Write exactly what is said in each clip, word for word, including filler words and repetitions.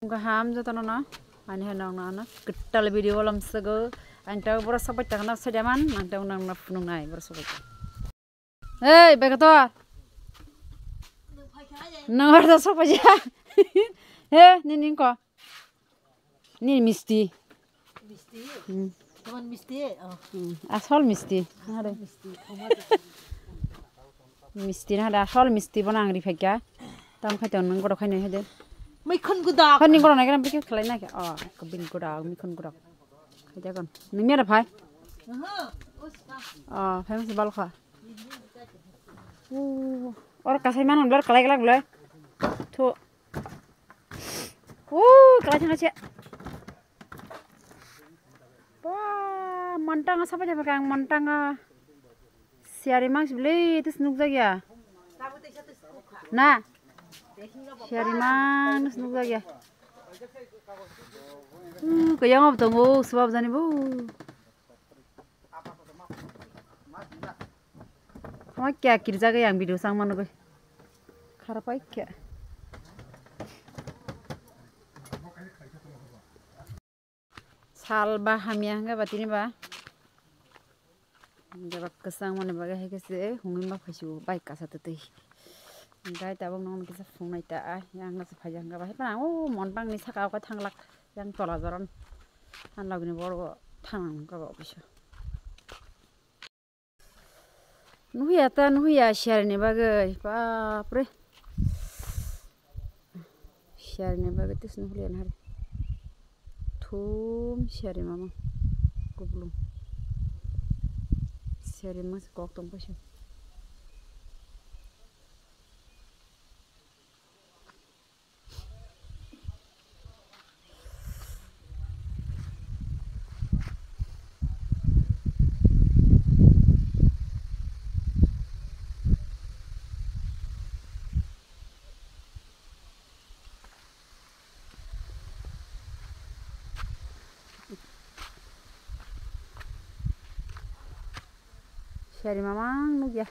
Gaham jotono no, ani hai nong no, no, kwtal video lom sego, ang tau boro sopai tang no sedaman, ang tau nong no phunung nai boro sopai tang. Hey, Begator! Nong aro sopai ja. He, ni ning ko. Ni misti. Misti? Hmm. Teman misti? Oh. Hmm, asol misti. Nare. Misti. Misti na da, asol misti bono ang riphaikha. Tam khai tong nang goro khainai hede. Mikhun gudak. Honi goro nai kana bikhe khlai na khe. Oh, ko bin gudak, mikhun gudak. Khai da kon. Ni mera phai. Aha, uska. Oh, phai masa bal kha. Uh, or kasai man hon blar kalai kalak blar. Thu. Uh, kalai thang se. Wah, montang sapai sapai kang montang. Siari mang sibli tus nuk jagya. Na. Siari mang tus nuk jagya. Uh, kayang ob tongo, subab jani bu. Ama kya kirjak yang video sang mano bai. Kharapai kya. Sal ba hamya hwnga ba tini ba. Hwnga ba kwchang mani bagwi hai khe se hwnwi ma phaisu bai kasa twtwi. Hwnkhai tabuk nokni kisa phungnai ta a yang kasa phai hwnga ba hai phano ang o montang ni saka o khe thanglak yang tola joran. Ang lagni borok thang hwnga ba office o. Nuhuya ta nuhuya siyarni bagwi, bapre. Siyarni bagwi tis nuhuliya nahari. Thum siyari mama. Kuplung. Siyari mas kok tong paisa. Siyari mamang nukya.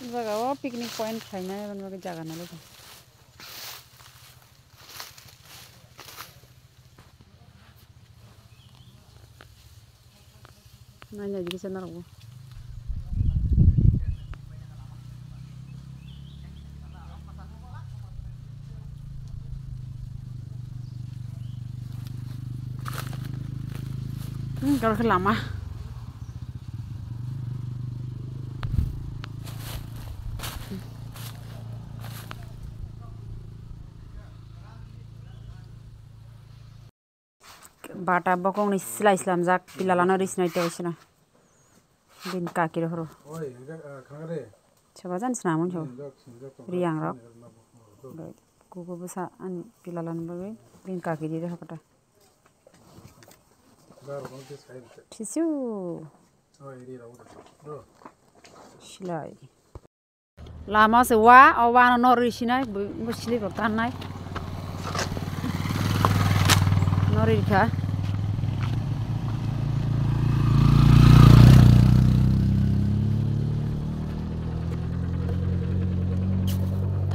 Jaga o picnic point khlainai, aboni bagwi jaga nalai. Naina jikisa narok bo. Hmm, kalau ke lama. Bata bokongni silai slamjak, pilalano ri sinai tei sina. Bini kaki rohoro. Oi, enjak, ah, khangre. Soba jan sina mun so. Enjak, enjak tong. Riang rok. Kuku bwsa ani pilalano bagwi bini kaki ri rohor kata. Gar bang tis kain te. Thisu. Oi, ri rok. Ro. Silai. Lama se wa, o wa no nori sinai, bu, bu slip rok tannai. Nori kha.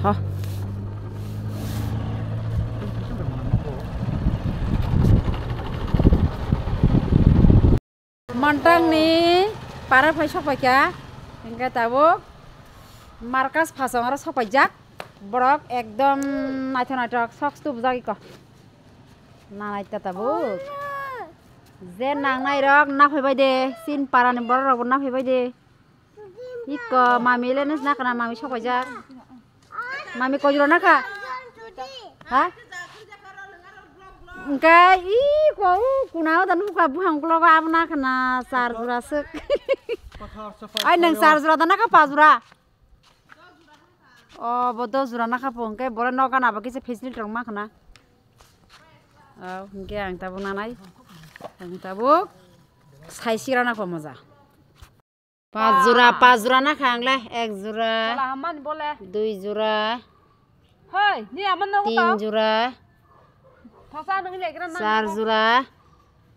Tho. Montang ni para phai sopaikha, hingke tabuk Markas phasong aro sopaijak, borok ekdom naithok naithok sok tubujak iko. Nanai ta tabuk. Je nangnai rok naphai bai de, sin para ni borok rok bo naphai bai de. Iko mami le nus nakna mami sopaijak. Mami koi jora nakha? Ha? Engkai i ko u kuna o dan huka buhang ulo ko abna khana char jora sek. Ai nang char jora da nakha pa jora? O bo dos jora nakha po engkai bore noga na ba kisa facility rok ma khana. Au engkai ang tabuk nanai. Ang tabuk sai sigra nakha moja. Pas jora, pas jora nakha ang le, ek jora, Chola haman bole. Dui jora, Hoi, ni aman no tin jora, Thasa nang le gra nang. Char jora,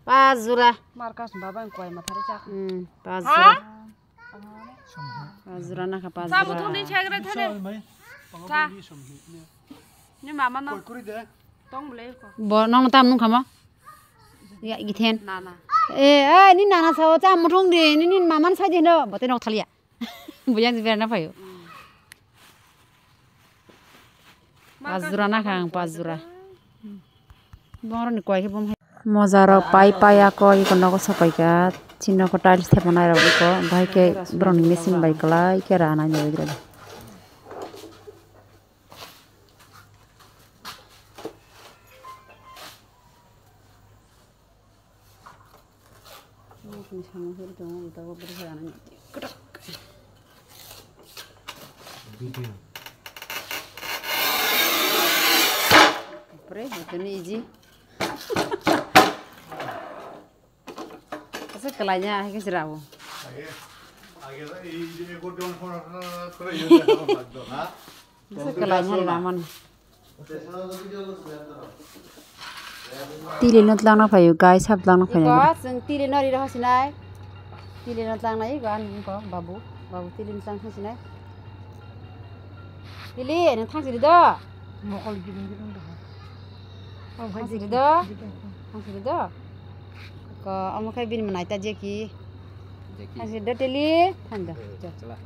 pas jora. Markas baba ang koi mathari chak. Hmm, pas jora. Pas jora na kha, pas jora. Sa buthung ni chai gra thane. Sa. Ni mama no. Tong bole ko. Bo nong tam nung khama. Ya githen. Na na. Eh, eh, ni nana sao cha muthung di, ni, ni mama sai di no, bote nok thalia. Buyang jiber na payo. Pas jora na kha ang, pas jora. Bongro ni koi khe bom hai. Moja rok pai pai ako iko nogo sopai kha. Chini nogo tiles thepanai rok iko. Bahai khe borok ni machine bai kwlai khe rana ni bai. Bapre, itoni iji. Asa kalanya, hai ke sirawo. Asa kalanya, laman. Tili no tlangna phaio, guys, sab tlangna phaio. Iko, chwng tili no riro hasinai. Tili no tlangnai, iko, ani iko, babu, babu, tili no tlang hasinai. Tili, nang thang siri do. Mokol giring giring do. Thang siri do. Thang siri do. Ko, omo khai bini mwnai ta Jackie. Jackie. Thang siri do, Tili. Thang do. Eh, chala.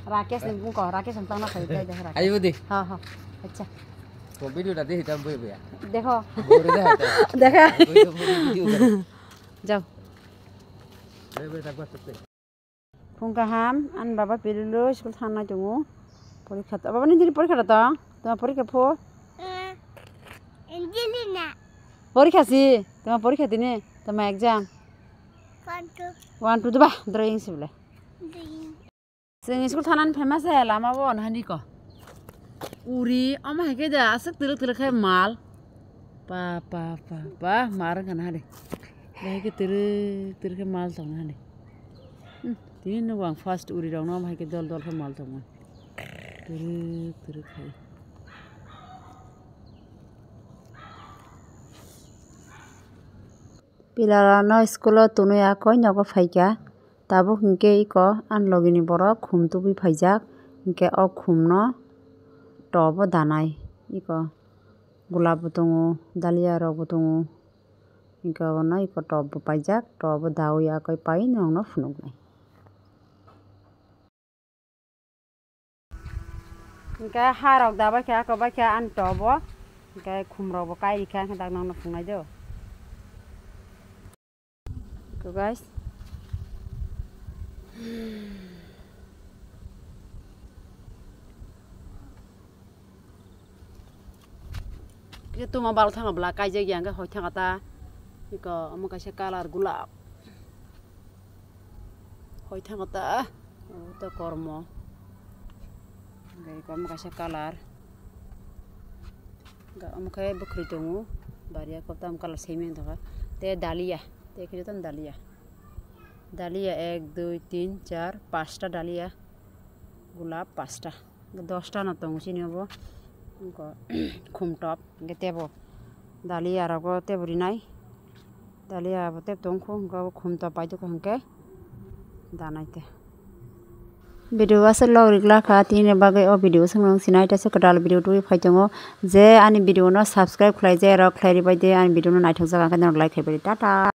Rakesh ni bung ko, Rakesh ang tang na khai dai, dai, Rakesh. Ayo di. Ha, ha. Acha. Ko video ta de hitam bui bui ya. Dekho. Bui de hitam. Dekha. Bui de bui video karo. Jao. Bui bui tak bas tak. Phung kaham, ani baba pililo school thangnai tongo. Porikha to, baba ni dini porikha to tong? Toma porikha pho? Eh, Angelina. Porikha si, toma porikha dini, toma exam. One, two. One, two, duba, drawing si bole. Drawing. Chwng school thangnani phaima se lama bo nahani ko. Uri, omo hai khe da aswk twrwk twrwk khe mal. Pa, pa, pa, pa, mar wngkha na hade. Bahai khe twrwk twrwk khe mal tong na hade. Hmm, tini nukgo ang first uri rok no bahai khe dol dol khe mal tongmani. Twrwk twrwk khai. Pilarano school o tunui akoi nogo phaikha. Tabuk hinkhe iko ani logini borok khum tubui phaijak, hinkhe o khumno tobo danai. Iko gulab bo tongo, dalia rok bo tongo, hinkhe obono iko top bo paijak, top bo daui akoi pai nwngno phunuknai. Hinkhe ha rok da baikha, ako baikha ani tobo, hinkhe khum rok bo kai rikha, hinkhe dak nangno phungnai do. Ito guys. Kisa tuma bal thanga bla kaijak ya, hinkhe hoi thanga ta. Iko omo kaisa colour gulab. Hoi thanga ta. Obo to kormo. Hinkhe iko omo kaisa colour. Hinkhe omo khe bwkhwrwi tongo. Bariya kotom colour same wng tongkha. Tei dalia. Tei khe jotono dalia. Dalia ek, dui, tin, char, pasta dalia. Gulab pasta. Dosta no tongo chini obo. Hinkhe khum top. Hinkhe tebo dalia rogo tebo rinai. Dalia bo tebo tongkho. Hinkhe obo khum top paidukha hinkhe danai te. Video aswk log rik lakha, tini bagwi o video swngno sinai, tei kwtal video tubui phai tongo. Je ani video no subscribe khlai je rok, khlai ribai de, ani video no naithok jak, ang khe norok like khai bai di. Tata.